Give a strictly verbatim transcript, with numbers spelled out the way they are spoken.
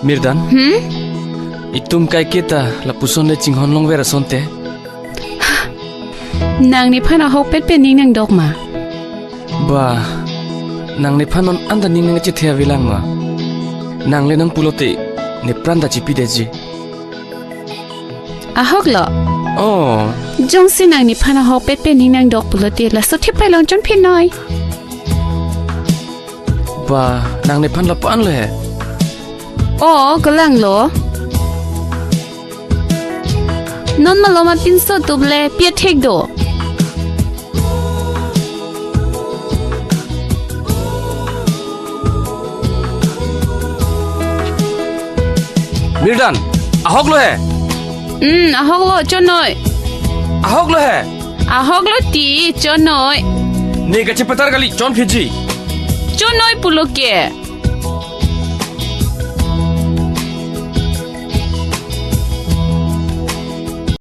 Mirdan? Hmm? Itum kaiketa lapuson le chinghon longver asonte. Nang nephan ahokpet pen ning nangdok ma? Ba, nang nephan non anta ning nangchethe avelang ma? Nang le nangpulote, nepran ta chipidetji. Ahoklo. Oh. Jongsi nang nephan ahokpet pen ning nangdok pulote, laso thip pai long chonphi noi. Ba, nang nephan lapu-an lo he. Oh, kalang lo. Non malom apinso tup le, pi athek do. Mirdan, ahoklo he. Hmm, ahoklo, chonoi. Ahoklo he. Ahoklo ti, chonoi. Ne kachepatar kali, chonphiji. Chonoi pulo ke.